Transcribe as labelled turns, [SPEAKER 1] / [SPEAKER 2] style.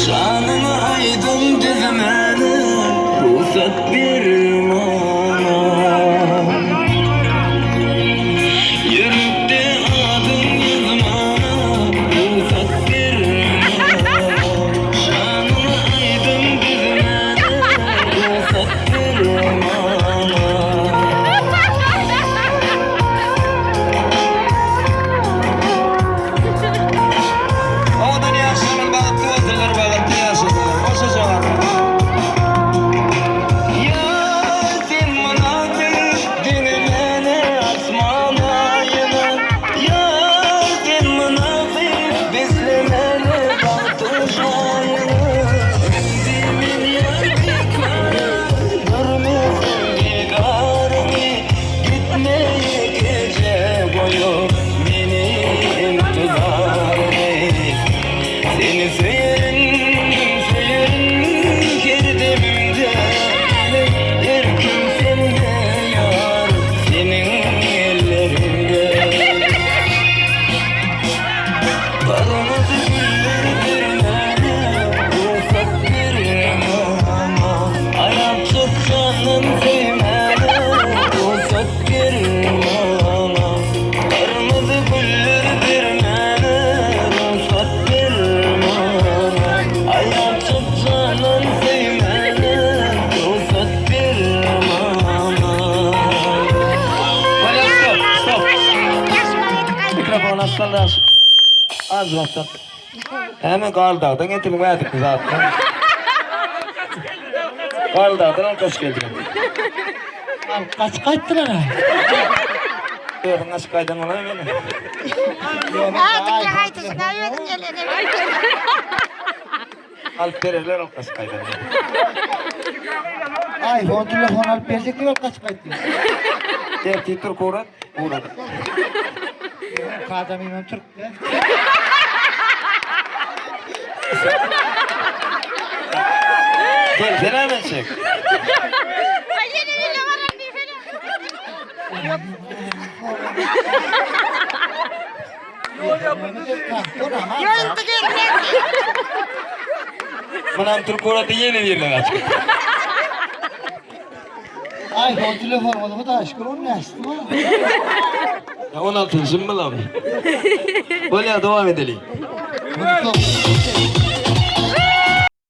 [SPEAKER 1] Şanyňa aýdym düzmäne rugsat ber maňa. Ýürekde adyň ýazmana rugsat ber maňa. Şanyňa aýdym düzmäne rugsat ber maňa.
[SPEAKER 2] Owadan ýaşlarymyz bagtly bolsunlar, bagtly ýaşasynlar. Goşa jogap.
[SPEAKER 1] Ýar sen mynasyp deňemene asman aýyna Ýar sen mynasyp beslemene bagtyň şaýyna Indi men ýar bikara görmesem didaryňy Gitme ýekeje goýup meni intizarňy Seni söýerin, söýerin her demimde Erkim sende ýar, seniň elleriňde Gyrmyzy güller bermäne rugsat berme maňa Aýap çykjanym söýmäne rugsat berme maňa Gyrmyzy güller bermäne rugsat berme maňa Aýap çykjanym söýmäne rugsat berme maňa
[SPEAKER 2] Bolýar stop, stop. Mikrofon açsana. Az wagtdan. Näme Galdagdan getirdiň ädikli zatlar? Galdagdan alkaş geldi.
[SPEAKER 3] Kaç gaýtdylar ha.
[SPEAKER 2] Özüň açyp gaýdan bolar meni.
[SPEAKER 4] Ädikli gaýdyşyňa özüň gelene.
[SPEAKER 2] Alyp bererler alkaş gaýdan.
[SPEAKER 3] iPhone telefon alyp berjek diýip alyp gaçyp gaýtdy.
[SPEAKER 2] Ertir türk uğrat, uğrat.
[SPEAKER 3] Kadam imam türk.
[SPEAKER 2] Gel sen hemen çek.
[SPEAKER 4] Ýene bile baran diýsene. Ýolda geldi.
[SPEAKER 2] Mınam Türk uğratı yeni birine kaç.
[SPEAKER 3] iPhone telefon oldu da şükür onun näsdi bu?
[SPEAKER 2] Ya 16. mı lan? Bolýar devam edelim.
[SPEAKER 3] Bunu çok.